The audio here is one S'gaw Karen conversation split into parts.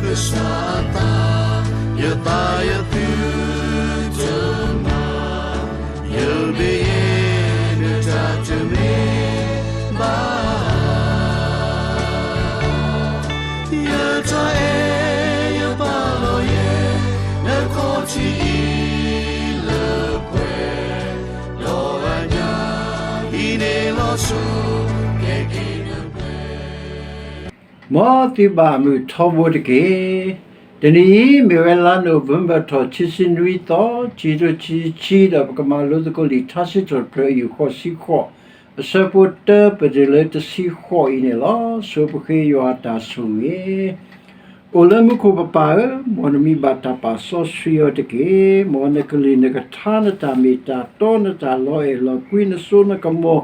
ကစၢ်အသး, ယသးယသုတမၤ, ယမ့ၢ်ယဲ နတၢ်တမ့ၢ်ဘၣ် ယတၢ်အဲၣ်ယပာ်လီၤယဲ နခီၣ်ထံးအံၤလၢပှဲၤ, ဒီးအညၣ်အံၤန့ၣ်လီၤဆိ ကဲက့ၤနပှဲၤ မ်သုဘၣ်မုာ်ထီဘိတက့ၢ်. တနံၤအံၤ မ့ၢ်ဝဲလါနိၣ်ဝ့ဘၢၣ်ထီၣ် ခံဆံနွံသီ, ခံကထိခံဆံခံ, ဒီးပကမၤလိသကိးလံာ်ထါစံးထီၣ်ပတြၢၤ အယူၢ်ဃိးဆံဃိး, အဆၢဖိတၢပတုၤလၢတဆံဃိးအံၤန့ၣ်လီၤ. ဆိပဃ့ယွၤအတၢ်ဆိၣ်ဂ့ၤ အိၣ်လၢမူခိၣ်ပပၢ်ဧၢ, မ်နမံၤဘၣ်တၢ်ပာ်စီဆှံအီၤတက့ၢ်. မ်နကလုၢ်နကထါ နတၢ်မ့ၢ်တၢ်တီ နတၢ်လီၤအဲၣ်လီၤကွံ နစိနကမီၤ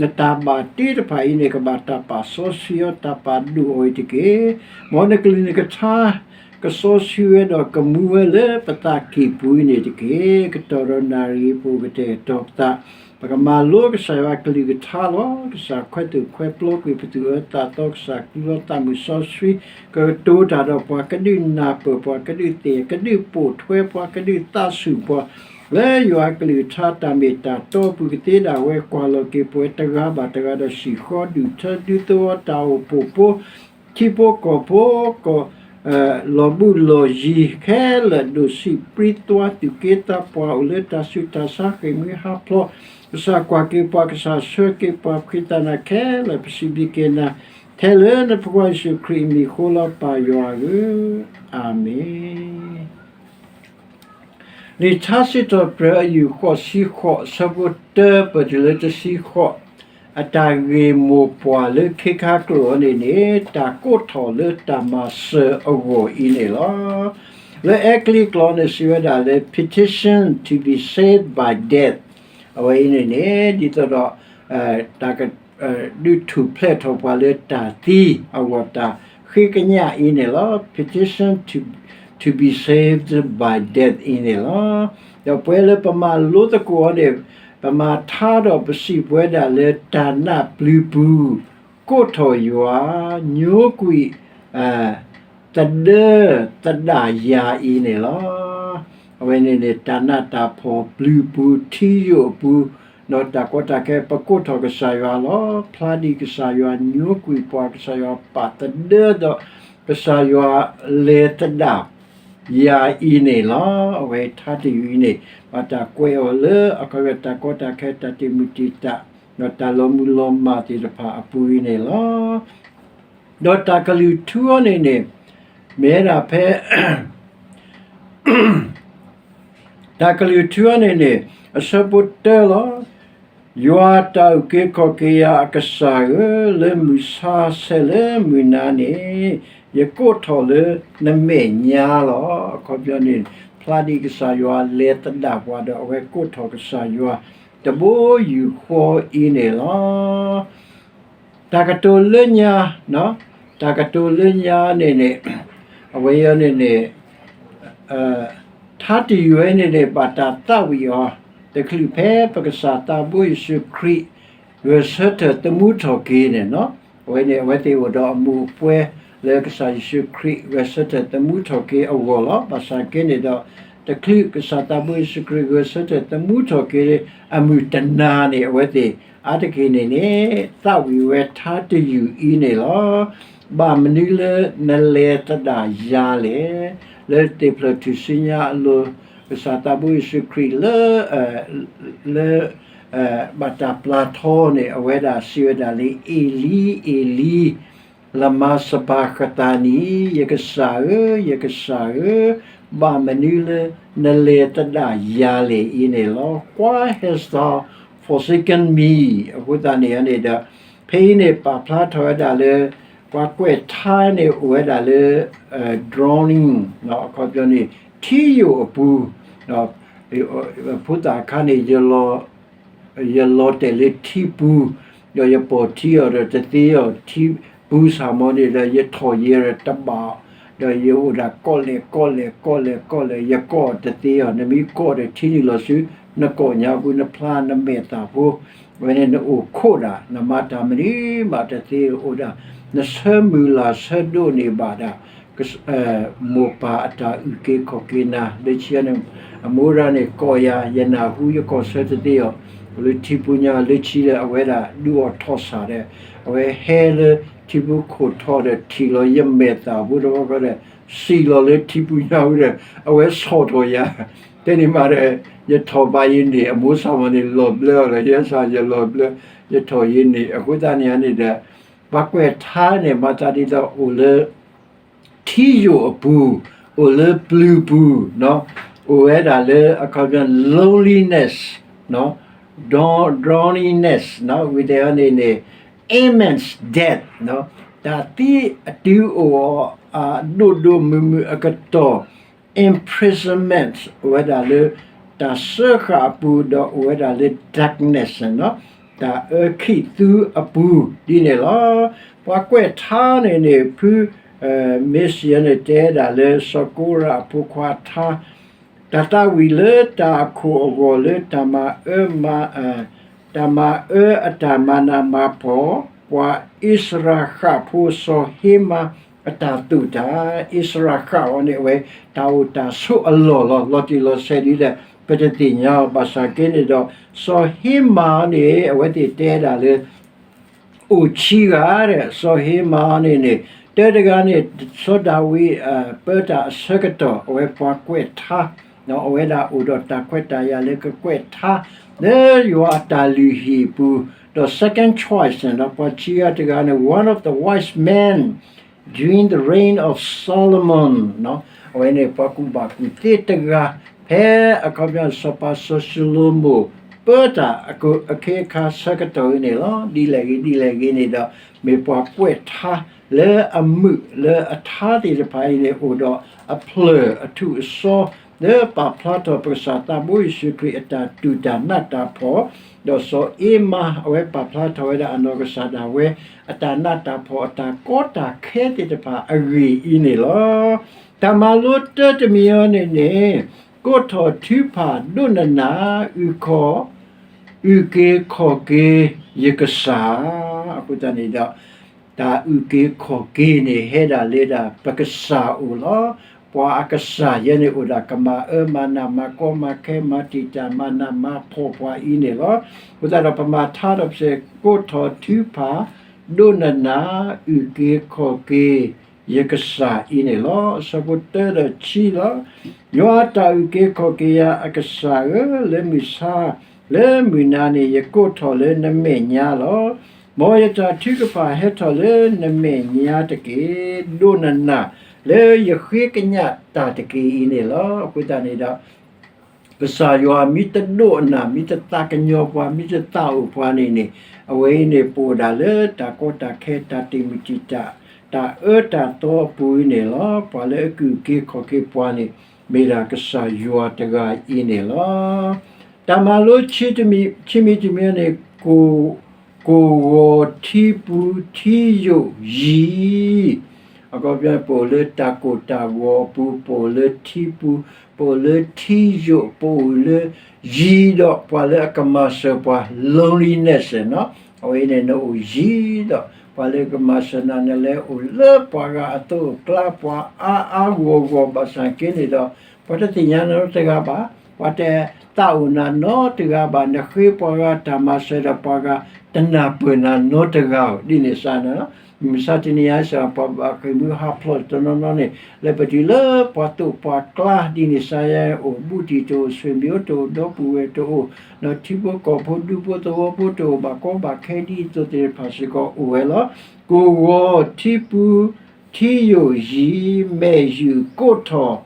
နတၢ်ဘၣ်တ့တဖၣ်အံၤန့ၣ် ကဘၣ်တၢ်ပာ်စီဆှံအီၤ တၢ်ပာ်ဒိၣ်အီၤအံၤတက့ၢ်. မ်နကလုၢ်နကထါ ကစီဆှံဝဲဒီးကမူဝဲလၢပသးကံၢ်ပူၤအံၤန့ၣ်တက့ၢ်. ကတီၢ်ဒီးနၣ်ရံၣ်ပအိၣ်ကတဲာ်ကတီၤပသး, ပကမၤလိကစၢ်ယွၤအကလုၢ်ကထါလီၤ. ကစၢ်ခွဲးသူၣ်ခွဲးပျီကွံာ်ပသူၣ်အၢသးသီ, ကစၢ်ကလူလီၤသးမုၢ်စီဆှံ ကကတိၤတၢ်ဒီးပှၤ, ကဒုးနၢ်ပၢၢ်ပှၤ, ကဒုးသ့ၣ်ညါ, ကဒုးပိာ်ထွဲပှၤ, ကဒုးသးဆူၣ်ပှၤ လၢယွၤအကလုၢ်ကထါတၢ်မ့ၢ်တၢ်တီအပူၤကသ့ဒၣ်ဝဲ, ကွၢ်လီၤက့ၤပဝဲတဂၤဘၣ်တဂၤဒီးစံၣ်ဃီ ဒုၣ်ထၢဒုးသဝီ တၢ်အိၣ်ဖှိၣ်ဖိ ထံဖိကီၢ်ဖိ ကီၢ် လီၤဘူးလီၤယံၤခဲလၢာ် ဒိၣ်ဆံးပြံသွါ သူၣ်က့သးပှၢ် အိၣ်လၢတၢ်ဆူးတၢ်ဆါ ဃ့ၢ်မှံဟးဖျိး, ကစၢ်ကွၢ်က့ၤပှၤ, ကစၢ်ဆှၢက့ၤပှၤ, ပဃ့သးနၤခဲလၢာ် ပစံးဘျုးက့ၤနၤ ထဲလၢနဖိခွါယ့ၣ်ၡူးခရံာ်အမံၤအဃိလီၤ ပၢ်ယွၤဧၢ, အၤမ့ၣ်. လံာ်ထါစံးထီၣ်ပတြၢၤ အယူၢ်ဃိးဆံဃိး, အဆၢဖိတၢပတုၤလၢတဆံဃိး, အတၢ်ဂ့ၢ်မိၢ်ပှၢ်လၢခ့ခါကျိာ်အံၤန့ၣ်န့ၣ် တၢ်ကိးထီၣ်လၢတၢ်မၤစၢၤအဂီၢ်အံၤန့ၣ်လီၤ. လၢအဲကလံးကျိာ်န့ၣ် စံးဝဲဒၣ်လၢ petition to be saved by death, အဝဲအံၤန့ၣ်န့ၣ် ဒ်သိးဒီး တၢ်က ဒုးထူၣ်ဖျဲးထီၣ်ပှၤလၢတၢ်သံအဂီၢ် တၢ်ဃ့ကညးအံၤန့ၣ်လီၤ. Petition to, to be saved by death အံၤန့ၣ်လီၤ. ဒီးပဝဲလၢပမၤလိသကိးအီၤန့ၣ် ပမၤထါဒီးပစံးပဝဲဒၣ်လၢတၢ်နးပျုၤပူၤ ကိးထီၣ်ယွၤ ညိကွံာ် သဒၢသဒၣ်ယၤအံၤန့ၣ်လီၤ. အဝဲန့ၣ်န့ၣ် တၢ်နးတၢ်ဖှီၣ်ပျုၤပူၤ ထံယိာ်အပူၤ ဒီးတၢ်ကီတၢ်ခဲ ပကိးထီၣ်ကစၢ်ယွၤလီၤ. ဖျါဒံးကစၢ်ယွၤညိကွံာ်ပှၤ ကစၢ်ယွၤပာ်သဒၢဒီး ကစၢ်ယွၤလဲၤသဒၣ်ယၤအံၤန့ၣ်လီၤ. အဝဲထါတယုၢ်အံၤန့ၣ် ဘၣ်တၢ်ကွဲးအီၤလၢအခီပညီ တၢ်ကီတၢ်ခဲ တၢ်တံာ်မုၢ်တံာ်တာ် ဒီးတၢ်လီၤမုၢ်လီၤမၢ်သ့ၣ်တဖၣ်အပူၤအံၤန့ၣ်လီၤ. ဒီးတၢ်ကလုၢ်ထူအီၤန့ၣ်န့ၣ် မ့ၢ်ဝဲဒၣ်ဖဲ တၢ်ကလုၢ်ထူအီၤန့ၣ်န့ၣ် အဆၢဖိတၢလီၤ. ယွၤတၢ်အုၣ်က့ၤခီၣ်က့ၤယၤအကစၢ်ဧၢ, လၢမုၢ်ဆါဆဲးလၢမုၢ်နၤန့ၣ် ယကိးထီၣ်လၢနမဲာ်ညါလီၤ. အခီပညီန့ၣ် ဖျါဒံးကစၢ်ယွၤလဲၤသဒၣ်ပှၤဒီး အဝဲကိးထီၣ်ကစၢ်ယွၤ တဘိယူၢ်ဃီအံၤန့ၣ်လီၤ. တၢ်ကတိၤလၢညါ, တၢ်ကတိၤလၢညါန့ၣ်န့ၣ် အဝဲအံၤန့ၣ်န့ၣ် ထါတယုၢ်ဝဲန့ၣ်န့ၣ် ဘၣ်တၢ်သးဝံၣ်အီၤ တချုးဖဲပကစၢ်သးဘိယ့ၣ်ၡူးခရံာ် ဂဲၤဆၢထၢၣ်သမူထီၣ်က့ၤန့ၣ်လီၤ. အဝဲန့ၣ် အဝဲသ့ၣ်အိၣ်ဒီးအမူးအပွဲလၢကစၢ်ယ့ၣ်ၡူးခရံာ် ဂဲၤဆၢထၢၣ်သမူထီၣ်က့ၤအဂီၢ်လီၤ. ဘၣ်ဆၣ်က့န့ၣ်ဒီး တချုးကစၢ်သးဘိယ့ၣ်ၡူးခရံာ် ဂဲၤဆၢထၢၣ်သမူထီၣ်က့ၤအမုၢ်တနၤန့ၣ် အဝဲသ့ၣ်အါတက့ၢ်န့ၣ်န့ၣ် သးဝံၣ်ဝဲထါတယုၢ်အံၤန့ၣ်လီၤ. ဘၣ်မနုၤလၢနလဲၤသဒၣ်ယၤလဲၣ်. လၢသ့ၣ်ဖျၢၣ်ထူၣ်စုညါအလိၤ ကစၢ်သးဘိယ့ၣ်ၡူးခရံာ်လၢ လၢ ဘၣ်တၢ်ပျၢ်ထီန့ၣ် အဝဲဒၣ်စံးဝဲဒၣ်လၢ အ့လံ, အ့လံ, လမၤစဘၤဃသးနံ, ယကစၢ်ဧၢ, ယကစၢ်ဧၢ, ဘၣ်မနုၤလၢနလဲၤသဒၣ်ယၤလဲၣ်အံၤန့ၣ်လီၤ. Why hast thou forsaken me? အဃိသတးန့ၣ်န့ၣ်ဒီး ဖဲအံၤန့ၣ် ပာ်ဖျါထီၣ်ဝဲဒၣ်လၢ ပှၤကွဲးထါန့ၣ်အိၣ်ဝဲဒၣ်လၢ drowning အခီပညီန့ၣ် ထံယိာ်အပူၤ ဖိသၣ်အခါန့ၣ် ယလီၤတဲာ်လၢထံပူၤ, ဒီးယပိာ်ထံအီၤဒီးတသ့အီၤ, ထံပူၤဆၣ်မီန့ၣ်ဒီး ယထီၣ်ယဲဒီးတဘၣ်, ဒီးယအိၣ်ဒၣ်ကီးလဲၣ်ကီးလဲၣ်ကီးလဲၣ်ကီးလဲၣ်, ယကီးအီၤတသ့အီၤ, နမ့ၢ်ကီးဒီးထံနုာ်လီၤဆူ နကိာ်ညါပူၤ နဖျါနမဲာ်သၣ်ဖိ, အဝဲန့ၣ်နအိၣ်ခိးဒၣ်, နမၤတၢ်မနုၤမးတသ့, အိၣ်ဒၣ် နဆၢမုၢ်လၢ်ဆၢဒိးန့ၢ်ဘၣ်ဒၣ် မိၢ်ပၢ်အတၢ်အုၣ်က့ၤခီၣ်က့ၤနၤ လၢခံန့ၣ် အမိၢ်ဒၣ်န့ၣ်ကိးယၤ ယနၢ်ဟူယကိးဆၢတသ့အီၤ, လၢထံပူၤညါလၢခံဒီး အဝဲဒၣ်ဒုးအီၣ်ထီၣ်ဆၣ်ဒီး အဝဲဟဲလၢထံပူၤခိၣ်ထီၣ်ဒီး ထံၣ်လီၤယမဲာ်သၣ်ဖိတဘျီဃီဒီး စံၣ်လီၤလၢထံပူၤညါဝံၤဒီး အဝဲဆီၣ်ထီၣ်ယၤ, တဲန့ၣ်မးဒီး ယထီၣ်ဘၣ်ယန့ၣ် အမိၢ်ဆၣ်မးန့ၣ် လီၤဘျၢအီၤလီၤ, ယဲဆၣ်ယလီၤဘျၢ, ယထီၣ်ယန့ၣ် အဃိသတးန့ၣ်န့ၣ်ဒီး ပှၤကွဲးထါန့ၣ် မၤသးဒ်သိးအိၣ်လၢ ထံယိာ်အပူၤ, အိၣ်လၢပျုၤပူၤ, အိၣ်ဝဲဒၣ်လၢအခီပညီ loneliness, drowniness ဝံၤတဲအီၤန့ၣ်န့ၣ် imminent death, တၢ်သံအတုၤအိၣ်အီၤ အဒိၣ်ဒိၣ်မုၢ်မုၢ်အကတီၢ် imprisonment အိၣ်ဝဲဒၣ်လၢ တၢ်စၢဃာ်အပူၤ ဒီးအိၣ်ဝဲဒၣ်လၢ darkness တၢ်အၢခံးသူအပူၤဒ်န့ၣ်လီၤ. ပှၤကွဲးထါန့ၣ်န့ၣ် ဖု မ့ၢ်စံးန့ၣ် တဲဒၣ်လၢစီၤကိရးအဖိခွါထါ တၢ်သးဝံၣ်လၢတၢ်အခိၣ်အဂီၢ်လၢတၢ်မၤအၢမၤ တၢ်မၤအၢအတၢ်မၤနးမၤဖှီၣ် ပှၤအံၣ်စရ့လးဃၣ်ဖိစီၤဟ့မၤအတၢ်သိၣ်တၢ်, အံၣ်စရ့လးဃၣ်အီၤန့ၣ် အဝဲတၢ်အိၣ်တၢ်ဆိးအလီၢ်လီၤ. လီၤတံၢ်လီၤဆဲးဒ်လဲၣ် ပတသ့ၣ်ညါအီၤ, ဘၣ်ဆၣ်က့န့ၣ်ဒီး စီၤဟ့မၤအီၤန့ၣ် အဝဲသ့ၣ်တဲဒၣ်လၢ အိၣ်ဆံဂၤဒီး စီၤဟ့မၤအီၤန့ၣ်န့ၣ် တၢတဂၤန့ၣ် စီၤဒၤဝံး ပၢတၢ်အဆၢကတီၢ် အဝဲပှၤကွဲးထါ, အဝဲဒၣ်အိၣ်ဒီးတၢ်ခွဲးတၢ်ယာ်လၢကကွဲးထါ လၢယွၤအတၢ်လုၢ်ဟံၣ်အပူၤ, ဒီး second choice ဒီးပှၤဆံဂၤတဂၤန့ၣ် one of the wise men during the reign of Solomon အဝဲန့ၣ် ပှၤကူၣ်ဘၣ်ကူၣ်သ့တဂၤ ဖဲအခီပညီစီၤပၤစီၤၡလိၤမိၣ် ပၢတၢ်အခ့အခါဆၢကတီၢ်အံၤန့ၣ်လီၤ. ဒ်လဲၣ်ဂ့ၤဒ်လဲၣ်ဂ့ၤန့ၣ်ဒီး မ့ၢ်ပှၤကွဲးထါလၢအမုာ်လၢအထါသ့ၣ်တဖၣ်အံၤန့ၣ် အိၣ်ဒီးအဖျၢၣ်အထူၣ်အစီ လၢပာ်ဖျါထီၣ်ပကစၢ်သးဘိယ့ၣ်ၡူးခရံာ်အတၢ်တူၢ်တၢ်နးတၢ်ဖှီၣ်, ဒီးစီၤအ့မါ အဝဲပာ်ဖျါထီၣ်ဝဲဒၣ်အနီၢ်ကစၢ်ဒၣ်ဝဲ အတၢ်နးတၢ်ဖှီၣ်အတၢ်ကီတၢ်ခဲသ့ၣ်တဖၣ်အဂ့ၢ်အံၤန့ၣ်လီၤ. တၢ်မၤလိတၢတမံၤအံၤန့ၣ်န့ၣ် ကိးထီၣ်ထုကဖၣ်ဒိးနးနး အုၣ်ခီၣ် အုၣ်က့ၤခီၣ်က့ၤယကစၢ်, အဃိသတးန့ၣ်ဒီး တၢ်အုၣ်က့ၤခီၣ်က့ၤန့ၣ် ဟဲဒၣ်လၢဒၣ်ပကစၢ်အအိၣ်လီၤ. ပှၤအကစၢ်ယဲန့ၣ်အိၣ်ဒၣ်ကမၤအၢမၤနးမၤကီမၤခဲမၤတံာ်တာ်မၤနးမၤဖှီၣ်ပှၤအံၤန့ၣ်လီၤ. အဃိသတးဒီးပမၤထါဒီးပစဲး ကိးထီၣ်ထုကဖၣ် ဒိးနးနး အုၣ်က့ၤခီၣ်က့ၤ ယကစၢ်အံၤန့ၣ်လီၤ. အဆၢဖိတၢဒီးခံလီၤ. ယွၤအတၢ်အုၣ်က့ၤခီၣ်က့ၤယၤအကစၢ်ဧၢ, လၢမုၢ်ဆါ လၢမုၢ်နၤန့ၣ် ယကိးထီၣ်လၢနမဲာ်ညါလီၤ. မ်ယတၢ်ထုကဖၣ်ဟဲထီၣ်လၢနမဲာ်ညါတက့ၢ်. ဒိးနးနး လၢယဃ့ကညးတၢ်တက့ၢ်အံၤန့ၣ်လီၤ. အဃိသတးန့ၣ်ဒီး ကစၢ်ယွၤမ့ၢ်တဒိးနး မ့ၢ်တသးကညီၤပှၤ မ့ၢ်တသးအိၣ်ပှၤန့ၣ်န့ၣ် အဝဲအံၤန့ၣ် ပအိၣ်ဒၣ်လၢတၢ်ကီတၢ်ခဲ တၢ်တံာ်မုၢ်တံာ်တာ် တၢ်အၢတၢ်သီအပူၤအံၤန့ၣ်လီၤ. ပှၤလၢအကၢၣ်က့ၤခီၣ်က့ၤပှၤန့ၣ် မ့ၢ်ဒၣ်ကစၢ်ယွၤတဂၤအံၤန့ၣ်လီၤ. တၢ်မၤလိခံမံၤတမံၤန့ၣ် ကိၢ်ဂီၤထံပူၤထံယိာ်ယံၤ အခီပညီ ပအိၣ်လၢတၢ်ကိၢ်တၢ်ဂီၤအပူၤ ပအိၣ်လၢထံပူၤ ပအိၣ်လၢထံယိာ် ပအိၣ်လၢယံၤဒီး ပှၤလၢအကမၤစၢၤပှၤ loneliness အဝဲန့ၣ် နအိၣ်ယံၤဒီး ပှၤလၢကမၤစၢၤနၤ နလဲၤအိၣ်လၢပှၤဂၤအသိးအကျါ ပှၤအါအါဂီၢ်ဂီၢ် ဘၣ်ဆၣ်က့န့ၣ်ဒီး ပှၤတသ့ၣ်ညါနၤနီတဂၤဘၣ်, ပှၤတသးအိၣ်နၤနီတဂၤဘၣ်, နဃ့ပှၤဂၤတၢ်မၤစၢၤဒီး ပှၤဂၤတနၢ်ပၢၢ်နၤနီတဂၤဧိၤ ဒ်န့ၣ်စ့ၢ်န့ၣ်လီၤ. မုၢ်မဆါတနံၤအံၤစ့ၢ် ပှၤဘၣ်ဃ့ၢ်မှံဟးဖျိးတနီၤနီၤန့ၣ် လဲၤပတုၤလၢပှၤသိးပှၤကျါ ဒ်န့ၣ်စ့ၢ် အိၣ်ဘူးတံၢ်တအိၣ် ဆွေမျိုးတအိၣ် ဒီပုၢ်ဝဲၢ်တအိၣ် ဒီးထံဖိကီၢ်ဖိဒူဖိသဝီဖိတအိၣ် ဘၣ်ကီဘၣ်ခဲဒ်သိးသ့ၣ်တဖၣ်စ့ၢ်ကီးအိၣ်ဝဲလီၤ. ကိၢ်ဂီၤထံပူၤထံယိာ်ယံၤ မဲာ်ယုၢ်ကိးထီၣ်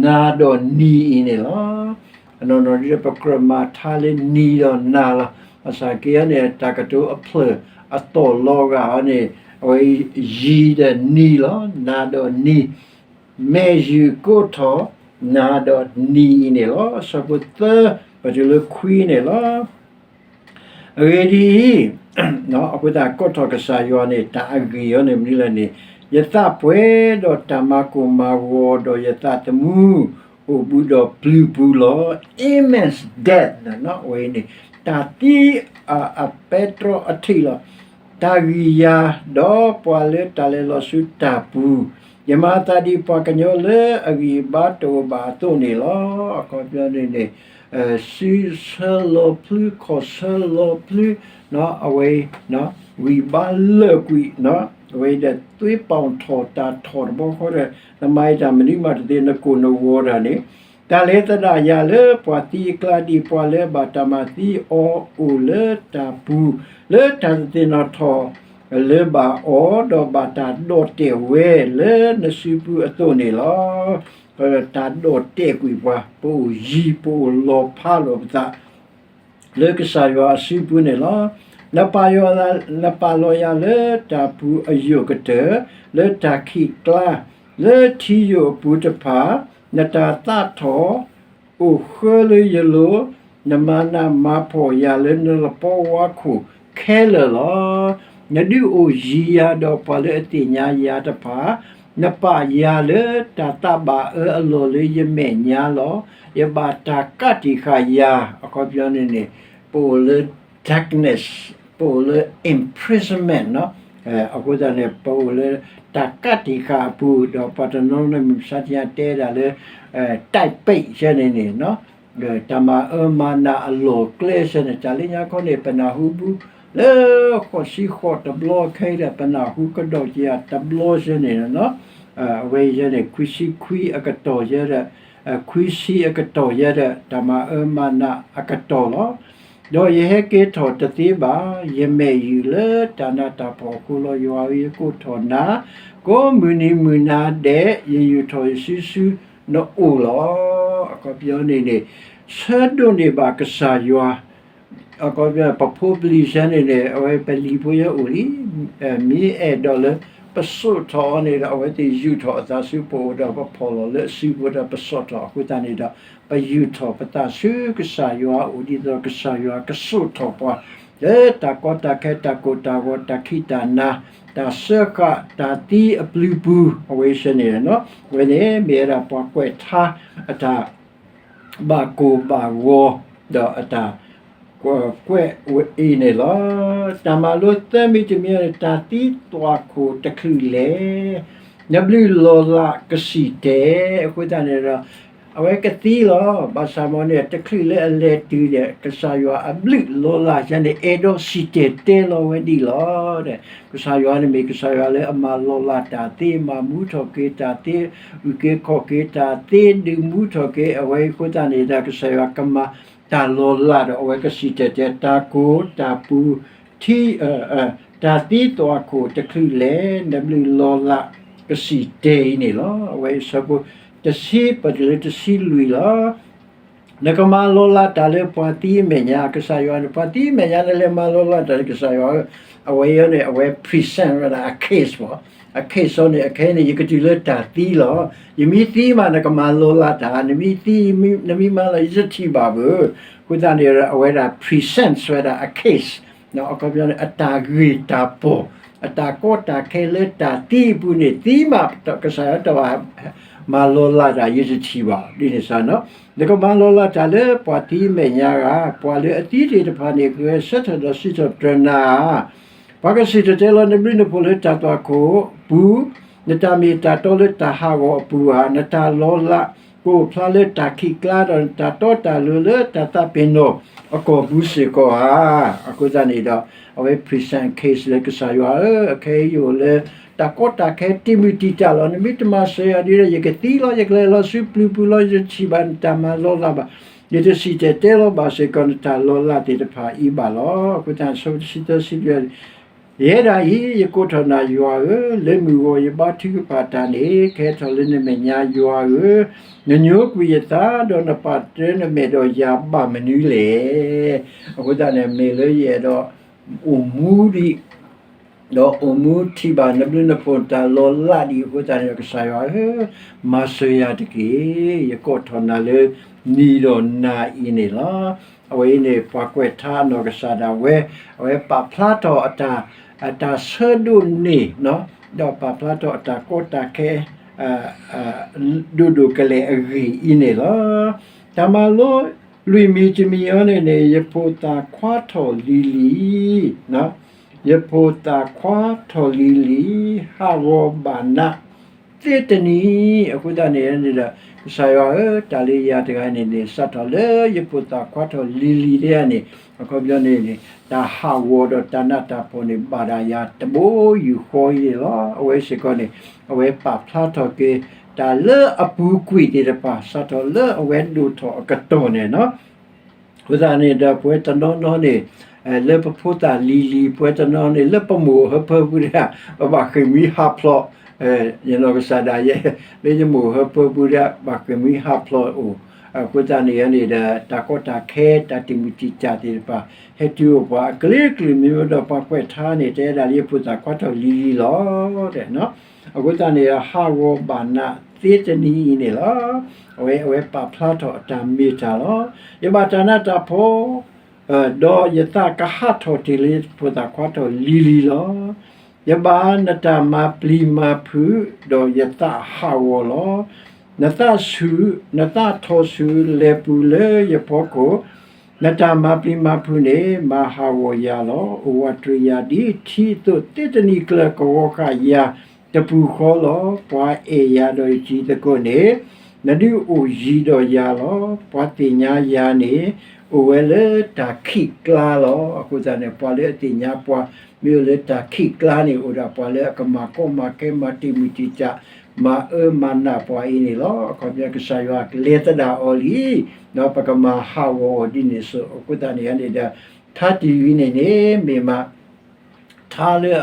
နၤဒီးနံၤအံၤန့ၣ်လီၤ. အနီၢ်နီၢ်ဒ်ပကြၢးမၤထါလၢနံၤဒီးနၤလီၤ. ဘၣ်ဆၣ်က့န့ၣ် တၢ်ကတိၤအဖျၢၣ်အသီၣ်လီၤဂာ်အီၤန့ၣ် အဝဲယံၤဒီးနံၤလီၤ. နၤဒီးနံၤ မဲာ်ယုၢ်ကိးထီၣ် နၤဒီးနံၤအံၤန့ၣ်လီၤ. အဆၢဖိသၢ ပတုၤလၢခွံန့ၣ်လီၤ. အဂ့ၢ်ဒ်အံၤ, အဃိသတးကိးထီၣ်ကစၢ်ယွၤန့ၣ် တၢ်အဂ့ၢ်အီၤန့ၣ်မနုၤလဲၣ်န့ၣ်, ယသးပှဲၤဒီးတၢ်မၤကိၢ်မၤဂီၤ ဒီးယသးသမူအိၣ်ဘူးဒီးပျုၤပူၤလီၤ. Imminent death အဝဲအံၤန့ၣ် တၢ်သံအပဲတြီအထံးလီၤ. တၢ်ဂံၢ်ယၤ ဒီးပှၤလၢတၢ်လဲၤလီၤဆူတၢ်ပူၤ ယမၤအသးဒ်ပှၤကညီလၢအဂံၢ်အဘါတအိၣ်ဘၣ်အသိးန့ၣ်လီၤ. အခီပညီန့ၣ်န့ၣ် စုဆၢလီၤဖျု ခီၣ်ဆၢလီၤဖျု အဝဲ ဂံၢ်ဘါလၢာ်ကွံာ် အဝဲဒီး သွေးပေါင်ထောင် တၢ်ထီၣ်တဘျီဃီဒီး နမၤအံၤတၢ်မနုၤမးတသ့ နကိၢ်နဂီၤတၢ်န့ၣ် တၢ်လဲၤသဒၣ်ယၤလၢပှၤသံအကျါ ဒ်ပှၤလၢဘၣ်တၢ်မၤသံအီၤအိၣ်လၢတၢ်ပူၤ လၢတၢ်တသ့ၣ်နီၣ်ထီၣ်လၢၤဘၣ်အီၤ, ဒီးဘၣ်တၢ်ဒီၣ်တဲာ်ဝဲလၢနစုပူၤအသိးန့ၣ်လီၤ. တၢ်ဒီၣ်တဲာ်ကွံာ်ပှၤ ပအိၣ်ယံၤ ပအိၣ်လီၤဖးလိာ်ပသး လၢကစၢ်ယွၤအစုပူၤန့ၣ်လီၤ. နပာ်လီၤယၤလၢတၢ်ပူၤအယိာ်ကတၢၢ်, လၢတၢ်ခံးကျါ, လၢထံယိာ်အပူၤတဖၣ်, နတၢ်သးထီၣ် အိၣ်ဃၢလၢယလိၤ, နမၤနးမၤဖှီၣ်ယၤလၢနလပီဝါခိၣ်ခဲလၢာ်လီၤ. နဒုးအိၣ်ယံၤယၤဒီးပှၤလၢအသ့ၣ်ညါယၤတဖၣ်, နပာ်ယၤလၢတၢ်သးဘၣ်အၢအလီၢ်လၢယမဲာ်ညါလီၤ. ယဘၣ်တၢ်ကးတံာ်ဃာ်ယၤ, အခီပညီန့ၣ်န့ၣ် ပအိၣ်လၢ darkness, ပအိၣ်လၢ imprisonment နီၤ. အဃိသတးန့ၣ် ပအိၣ်လၢတၢ်ကးတံာ်ဃာ်အပူၤ ဒီးပှၤတနီၤနီၤမ့ၢ် မုၢ်မဆါတနံၤညါတဲဒၣ်လၢ တိုက်ပိတ် ယဲန့ၣ်န့ၣ် တၢ်မၤအၢမၤနးအလီၢ်အကျဲယဲန့ၣ် တၢ်လၢညါခီန့ၣ် ပနၢ်ဟူဘူး လၢဃိးဆံဃိးတဘျီခဲအံၤဒီး ပနၢ်ဟူကဒီးက့ၤတဘျီယဲန့ၣ်နီၤ. အဝဲယဲန့ၣ် ခွံဆံခွံအကတီၢ်ယဲဒီး ခွံဆံအကတီၢ်ယဲဒီး တၢ်မၤအၢမၤနးအကတီၢ်လီၤ. ဒီးယဟဲက့ၤထီၣ်တသ့ဘၣ်, ယမဲာ်ယုာ်လၢတၢ်နးတၢ်ဖှီၣ်အဃိလီၤ. ယွၤဧၢ, ယကိးထီၣ်နၤ, ကိးမုၢ်နံၤမုၢ်နၤဒဲး ယယူာ်ထီၣ်ယစုဆူနအိၣ်လီၤ. အခီပညီန့ၣ်န့ၣ် ဆၢဒိးန့ၢ်ဘၣ်ကစၢ်ယွၤ အခီပညီ ပဖိပလံၤယဲန့ၣ်န့ၣ် အဝဲပလံၤဖိယဲအိၣ်လံ, မ့ၢ်အဲၣ်ဒိးလၢ ပစိာ်ထီၣ်အီၤန့ၣ်ဒီး အဝဲသ့ၣ်ယူာ်ထီၣ်အသးဆူပအိၣ်ဒီး ပဖီၣ်လီၤလၢအစုဖိဒီး ပစိာ်ထီၣ်အဃိသတးန့ၣ်ဒီး ပယူာ်ထီၣ်ပသးဆူကစၢ်ယွၤအအိၣ် ဒ်သိးကစၢ်ယွၤကစိာ်ထီၣ်ပှၤ လၢတၢ်ကီတၢ်ခဲ တၢ်ကိၢ်တၢ်ဂီၤ တၢ်ခံးတၢ်နၤ တၢ်စၢဃာ် တၢ်သံအပျုၤပူၤ အဝဲယဲန့ၣ်လီၤ. အဝဲန့ၣ်မ့ၢ်ဝဲဒၣ်ပှၤကွဲးထါအတၢ် ဘၣ်ကိၢ်ဘၣ်ဂီၤ ဒီးအတၢ်ကွဲးဝဲအံၤန့ၣ်လီၤ. တၢ်မၤလိသၢမံၤတမံၤန့ၣ် တၢ်သံသွၣ်ခိၣ်တချုးလဲၤ နဘျုးလီၤလးကစံၣ်တဲာ် အဃိသတးန့ၣ်ဒီး အဝဲကသံလီၤ. ဘၣ်ဆၣ်မ့ၢ်န့ၣ် တချုးလၢအလဲၤတုၤဒီး ကစၢ်ယွၤအဘျုးလီၤလးယဲန့ၣ် အဲၣ်ဒိးစံၣ်တဲာ်တဲလီၤဝဲဒံးလီၤ. ကစၢ်ယွၤန့ၣ်မ့ၢ်ကစၢ်ယွၤလၢအမၤလီၤလးတၢ်သ့, မၤမူထီၣ်က့ၤတၢ်သ့, အုၣ်က့ၤခီၣ်က့ၤတၢ်သ့, ဒုးမူထီၣ်က့ၤ အဝဲအံၤအဃိသတးန့ၣ်ဒီး ကစၢ်ယွၤကမၤတၢ်လီၤလးဒီး အဝဲကစံၣ်တဲာ်တဲာ် တၢ်ကိၢ်တၢ်ပူၤ ထံ တၢ်သံသွၣ်ခိၣ်တချုးလဲၤ နဘျုးလီၤလးကစံၣ်တဲာ်အံၤန့ၣ်လီၤ. အဝဲအံၤဆၢဖိတဆံ ပတုၤလၢတဆံလွံၢ်လီၤ. နကမၤလီၤလးတၢ်လၢပှၤသံအမဲာ်ညါ, ကစၢ်ယွၤန့ၣ် ပှၤသံအမဲာ်ညါ နလဲၤမၤလီၤလးတၢ်န့ၣ် ကစၢ်ယွၤ အဝဲအံၤန့ၣ် အဝဲ present ဝဲဒၣ်အ case မ့ၢ် အ case အီၤန့ၣ် အခဲအံၤန့ၣ် ယကတုၤလၢတၢ်သံလီၤ. ယမ့ၢ်သံမး နကမၤလီၤလးတၢ်, နမ့ၢ်သံ နမ့ၢ်မၤလီၤ ယတထံၣ်ဘၣ်ဘၣ်. အဃိသတးန့ၣ် အဝဲဒၣ် present ဝဲဒၣ်အ case အခီပညီန့ၣ် အတၢ်ဂ့ၢ်တၢ်ပီၢ် အတၢ်ကီတၢ်ခဲလၢတၢ်သံအပူၤန့ၣ် သံမး ကစၢ်ယွၤတဘၣ်မၤလီၤလးတၢ် ယတထံၣ်ဘၣ် ဒ်န့ၣ်စ့ၢ်နီၤ. နကမၤလီၤလးတၢ်လၢပှၤသံအမဲာ်ညါဧါ, ပှၤလၢအသံသ့ၣ်တဖၣ်န့ၣ် ကဂဲၤဆၢထၢၣ်ဒီးစံးထီၣ်ပတြၢၤနၤဧါ. ပှၤကစံၣ်တဲၤတဲလီၤနဘျုးနဖှိၣ်လၢတၢ်သွၣ်ခိၣ်ပူၤ, နတၢ်မ့ၢ်တၢ်တီလၢတၢ်ဟးဂီၤအပူၤဧါ. နတၢ်လီၤလးကအိၣ်ဖျါလၢတၢ်ခံးကျါဒီး နတၢ်တီတၢ်လိၤလၢတၢ်သးပ့ၤနီၣ်အကီၢ်ပူၤစ့ၢ်ကီးဧါ. အဃိသတးန့ၣ်ဒီး အဝဲ present case လၢကစၢ်ယွၤဧၢ, အခဲအံၤယအိၣ်လၢ တၢ်ကီတၢ်ခဲတံာ်မုၢ်တံာ်တာ်လီၤ. နမ့ၢ်တမၤစၢၤယၤဒ်ဒီး ယကသံလီၤ, ယကလဲၤလီၤဆူပျုၤပူၤလီၤ, ယတထံၣ်ဘၣ်နတၢ်မၤလီၤလးဘၣ်. ယတစံၣ်တဲၤတဲလီၤဘၣ်စ့ၢ်ကီး နတၢ်လီၤလးသ့ၣ်တဖၣ်အံၤဘၣ်လီၤ. အဃိသတး ဆၢဖိတဆံသၢ ဆံလွံၢ် ယဲဒၣ်အံၤ ယကိးထီၣ်နၤယွၤဧၢ, လၢမုၢ်ဂီၤယဘါထုကဖၣ်တၢ်န့ၣ် ကဟဲထီၣ်လၢနမဲာ်ညါယွၤဧၢ, နညိကွံာ်ယသး ဒီးနပာ်တြၢၤနမဲာ်ဒီးယၤဘၣ်မနုၤလဲၣ်. အဃိသတးန့ၣ် မ့ၢ်လၢယအဲၣ်ဒိးအိၣ်မူဒံး ဒီးအိၣ်မူထံၣ်ဘၣ်နဘျုးနဖှိၣ်တၢ်လီၤလးဒံးအဃိသတးန့ၣ်ဒီး ကစၢ်ယွၤဧၢ, မၤစၢၤယၤတက့ၢ်. ယကိးထီၣ်နၤလၢနံၤဒီးနၤအံၤန့ၣ်လီၤ. အဝဲအံၤန့ၣ် ပှၤကွဲးထါအနီၢ်ကစၢ်ဒၣ်ဝဲ, အဝဲပာ်ဖျါထီၣ်အတၢ်, အတၢ်ဆၢဒိးန့ၢ်, ဒီးပာ်ဖျါထီၣ်အတၢ်ကီတၢ်ခဲ ဒိၣ်ဒိၣ်ကလဲာ်အဂ့ၢ်အံၤန့ၣ်လီၤ. တၢ်မၤလိလွံၢ်မံၤတမံၤအံၤန့ၣ်န့ၣ် ယဖိသၣ်ခွါထီၣ်လံၤလံၤ, ယဖိသၣ်ခွါထီၣ်လံၤလံၤ ဟးဂီၤဘၣ်နး, သ့တနံၤ, အဃိသတးန့ၣ်န့ၣ်ဒီး ကစၢ်ယွၤဧၢ, တၢ်လၢယၤတဂၤန့ၣ်န့ၣ် စးထီၣ်လၢယဖိသၣ်ခွါထီၣ်လံၤလံၤဒၣ်န့ၣ် အခီပညီန့ၣ်န့ၣ် တၢ်ဟးဂီၤဒီးတၢ်နးတၢ်ဖှီၣ်န့ၣ် ဘၣ်ဒၣ်ယၤတဘိယူၢ်ဃီအံၤန့ၣ်လီၤ. အဝဲစ့ၢ်ကီးန့ၣ် အဝဲပာ်ဖျါထီၣ်က့ၤ တၢ်လၢအပူၤကွံာ်သ့ၣ်တဖၣ် စးထီၣ်လၢအဝဲဒိၣ်ထီၣ်အကတီၢ်န့ၣ်လီၤ. အဃိသတးန့ၣ်ဒီး ပဝဲတနီၤနီၤန့ၣ် လၢပဖိသၣ်လံၤလံၤ ပဝဲတနီၤန့ၣ် လၢပမိၢ်ဟၢဖၢပူၤဒၣ် ပဘၣ်ဃ့ၢ်မှံဟးဖျိး, ယနီၢ်ကစၢ်ဒၣ်ယဲ လၢယမိၢ်ဟၢဖၢပူၤဒၣ် ဘၣ်ဃ့ၢ်မှံဟးဖျိးအိၣ်, အဃိသတးန့ၣ်န့ၣ်ဒီး တၢ်ကီတၢ်ခဲ တၢ်တံာ်မုၢ်တံာ်တာ်သ့ၣ်တဖၣ် ဟဲတုၤအိၣ်ပှၤအကလုာ်ကလုာ်မ့မ့ၢ်ဒီး ပှၤကွဲးထါန့ၣ် တဲဒၣ်လၢယဖိသၣ်ခွါထီၣ်လံၤလံၤလီၤ. အဃိသတးန့ၣ် ဟးဂီၤဘၣ်နးသ့တနံၤအံၤန့ၣ်လီၤ. အဝဲ အဝဲပာ်ဖျါထီၣ်အတၢ်မ့ၢ်တၢ်လီၤ. ယဘၣ်တၢ်နးတၢ်ဖှီၣ် ဒီးယသးကဟးထီၣ်တ့ၢ်လၢယဖိသၣ်ခွါထီၣ်လံၤလံၤလီၤ. ယဘၣ်နတၢ်မၤပျံၤမၤဖုး ဒီးယသးဟးဂီၤလီၤ. နသးဆူၣ် နသးထီၣ်ဆူၣ်လဲၤပူၤလၢယဖီခိၣ်, နတၢ်မၤပျံၤမၤဖုးန့ၣ် မၤဟးဂီၤယၤလီၤ. အိၣ်ဝးတရံးယၤဒ်ထံအသိး သ့တနံၤကျၢၤ ကဝီၤဃာ်ယၤတပူၤဃီလီၤ. ပှၤအဲၣ်ယၤဒီးယတံၤသကိးန့ၣ် နဒုးအိၣ်ယံၤဒီးယၤလီၤ. ပှၤသ့ၣ်ညါယၤန့ၣ် အိၣ်ဝဲလၢတၢ်ခံးကျါလီၤ. အဃိသတးန့ၣ် ပှၤလၢအသ့ၣ်ညါပှၤ မ့ၢ်အိၣ်လၢတၢ်ခံးကျါန့ၣ် အိၣ်ဒၣ်ပှၤလၢအကမၤကီမၤခဲ မၤတံာ်မုၢ်တံာ်တာ် မၤအၢမၤနးပှၤအံၤန့ၣ်လီၤ. အခီပညီ ကစၢ်ယွၤကလဲၤသဒၣ်အီၤလံ, ဒီးပကမၤဟးဂီၤအီၤဒ်န့ၣ်အသိး. အဃိသတးန့ၣ်န့ၣ်ဒီး ထါတံၢ်ဝံၤန့ၣ်န့ၣ် မ့ၢ်မး ထါလၢ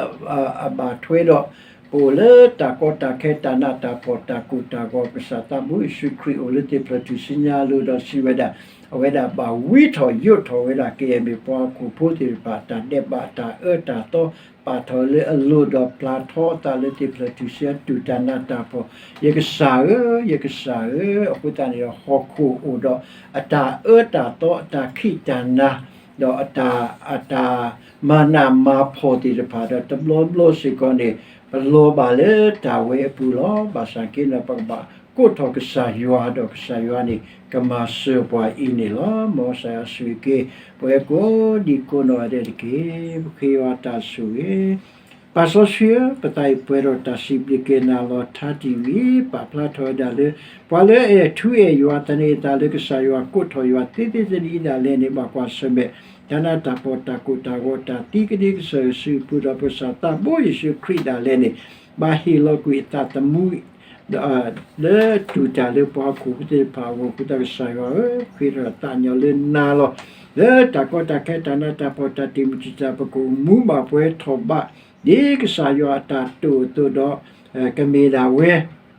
အဘၣ်ထွဲဒီး ပအိၣ်လၢတၢ်ကီတၢ်ခဲ တၢ်နးတၢ်ဖှီၣ် တၢ်ကိၢ်တၢ်ဂီၤ ကစၢ်သးဘိယ့ၣ်ၡူးခရံာ်အိၣ်လၢသ့ၣ်ဖျၢၣ်ထူၣ်စုညါအလိၤ ဒီးစံးဝဲဒၣ် အဝဲဒၣ်ဘၣ်ဝံထီၣ်ယိးထီၣ်ဝဲဒၣ် ကယဲၢ်မ့ၢ်ပှၤဟီၣ်ခိၣ်ဖိသ့ၣ်တဖၣ် တၢ်ဒဲးဘးတၢ်အၢတၢ်သီ ပာ်ထီၣ်လၢအလိၤ ဒီးပျၢ်ထီအသးလၢသ့ၣ်ဖျၢၣ်ထူၣ်စုညါ တူၢ်တၢ်နးတၢ်ဖှီၣ် ယကစၢ်ဧၢ, ယကစၢ်ဧၢ, အဃိသတးန့ၣ်ဒီး ဟီၣ်ခိၣ်အိၣ်ဒီးအတၢ်အၢတၢ်သီ အတၢ်ခံးတၢ်နၤ ဒီးအတၢ် အတၢ်မၤနးမၤဖှီၣ်သ့ၣ်တဖၣ်ဒီး တဘျီဘျီစ့ၢ်ကီးန့ၣ် ပလီၤဘၣ်လၢတၢ်ဝဲအပူၤလီၤ. ဘၣ်ဆၣ်က့ဒီး ပကဘၣ်ကိးထီၣ်ကစၢ်ယွၤ ဒီးကစၢ်ယွၤန့ၣ် ကမၤစၢၤပှၤအံၤန့ၣ်လီၤ. မ်ကစၢ်ယွၤဆိၣ်ဂ့ၤက့ၤ ပဝဲကိးဒံကိးနီၢ်ဂၤဒဲးတက့ၢ်. ပဃ့ယွၤတၢ်ဆိၣ်ဂ့ၤ ပၢ်စီဆှံဧၢ, ပသးအံၤပှဲၤဒီးတၢ်စံးဘျုးက့ၤနၤလီၤ. ထါတံၢ်ဝံၤ ပာ်ဖျါထီၣ်ဝဲဒၣ်လၢ ပှၤလၢအအဲၣ်ထူအဲၣ်ယွၤ သန့ၤအသးလၢကစၢ်ယွၤ ကိးထီၣ်ယွၤသ့သ့တနံၤဒၣ်လဲာ်န့ၣ် ဘၣ်ကွၢ်ဆၢၣ်မဲာ် တၢ်နးတၢ်ဖှီၣ် တၢ်ကိၢ်တၢ်ဂီၤ တၢ်သံကဒ့ကစၢၢ်ကစုပူၤ ဒီးပကစၢ်သးဘိယ့ၣ်ၡူးခရံာ်ဒၣ်လဲာ်န့ၣ် ဘၣ်ဟ့ၣ်လီၤကွံာ်အသးသမူ လၢတူၢ်တၢ်လၢပှၤဟီၣ်ခိၣ်ဖိသ့ၣ်တဖၣ်အဂီၢ် အဃိသတးကစၢ်ယွၤဧၢ, ဃ့ထီၣ်သးညီလၢနၤလီၤ. လၢတၢ်ကီတၢ်ခဲ တၢ်နးတၢ်ဖှီၣ် တၢ်တံာ်မုၢ်တံာ်တာ် ပကအိၣ်မူဘၣ်ပှဲၤထီၣ်ဘး ဒ်ကစၢ်ယွၤအတၢ်တိာ်အသိးဒီး ကမ့ၢ်ဒၣ်ဝဲ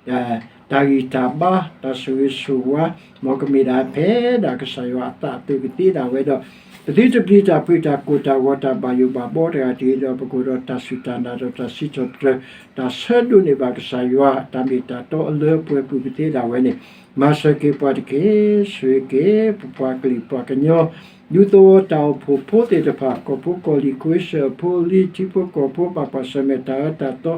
တၢ်ဂံၢ်တၢ်ဘါ တၢ်ဆိၣ်ဂ့ၤဆိၣ်ဝါ မ်ကမ့ၢ်ဒၣ်ဖဲဒၣ်ကစၢ်ယွၤအသးအသိးကသ့ဒၣ်ဝဲဒီး ပသုတပျံၤတၢ်ဖုး တၢ်ကိၢ်တၢ်ဂီၤ တၢ်ဘၣ်ယိၣ်ဘၣ်ဘီတဂၤတဂ့ၤဒီး ပကအိၣ်ဒီးတၢ်စူၢ်တၢ်နာ်ဒီးတၢ်စံးထီၣ်ပတြၢၤ တၢ်ဆၢဒိးန့ၢ်ဘၣ်ကစၢ်ယွၤ တၢ်မ့ၢ်တၢ်တီအလၢပှဲၤပူၤကသ့ဒၣ်ဝဲန့ၣ် မၤစၢၤက့ၤပှၤတက့ၢ်. ဆိၣ်ဂ့ၤက့ၤ ပပှၤကလုာ်ပှၤကညီ ဒူသဝီတၢ်အိၣ်ဖှိၣ်ဖိသ့ၣ်တဖၣ် ကီၢ်ဖိကီၢ်လံၤ ခိၣ်စၢၢ်ဖိလံၤ ထံဖိကီၢ်ဖိ ဘၣ်ကွၢ်ဆၢၣ်မဲာ်တၢ်အၢတၢ်သီ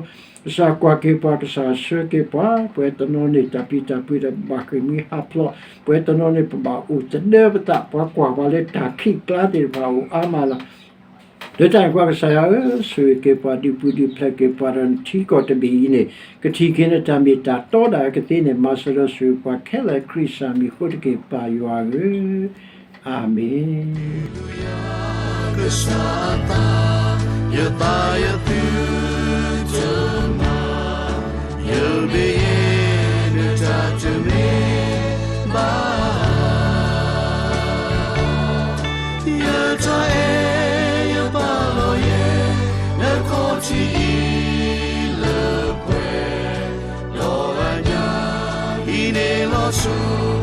ကစၢ်ကွၢ်က့ၤပှၤ ကစၢ်ဆှၢက့ၤပှၤ ပဝဲတနီၤန့ၣ် တၢ်ပျံၤတၢ်ဖုးဒီး ပဘၣ်ဃ့ၢ်မှံဟးဖျိး ပဝဲတနီၤန့ၣ် ပဘၣ်အိၣ်သဒၢပသး ပှၤကွၢ်ပှၤလၢတၢ်ခံးကျါသ့ၣ်တဖၣ်အိၣ်အါမးလီၤ. လၢတၢ်န့ၣ်ပှၤကစၢ်ယွၤဧၢ, ဆိၣ်ဂ့ၤက့ၤပှၤ ဒုးပူၤဒုးဖျဲးက့ၤပှၤဒီးနထံကီၢ်တဘ့ၣ်အံၤန့ၣ် ကထံၣ်က့ၤနတၢ်မ့ၢ်တၢ်တီဒၣ်ကသ့န့ၣ် မၤစၢၤဒီးဆိၣ်ဂ့ၤပှၤခဲလၢာ် ခရံာ်ကစၢ်မံၤအဃိတက့ၢ် ပၢ်ယွၤဧၢ, အၤမ့ၣ်. ကစၢ်အသး ယသးယသုတမၤ ယမ့ၢ်ယဲ နတၢ်တမ့ၢ်ဘၣ် ယတၢ်အဲၣ်ယပာ်လီၤယဲ နခီၣ်ထံးအံၤလၢပှဲၤ ဒီးအညၣ်အံၤန့ၣ်လီၤဆိ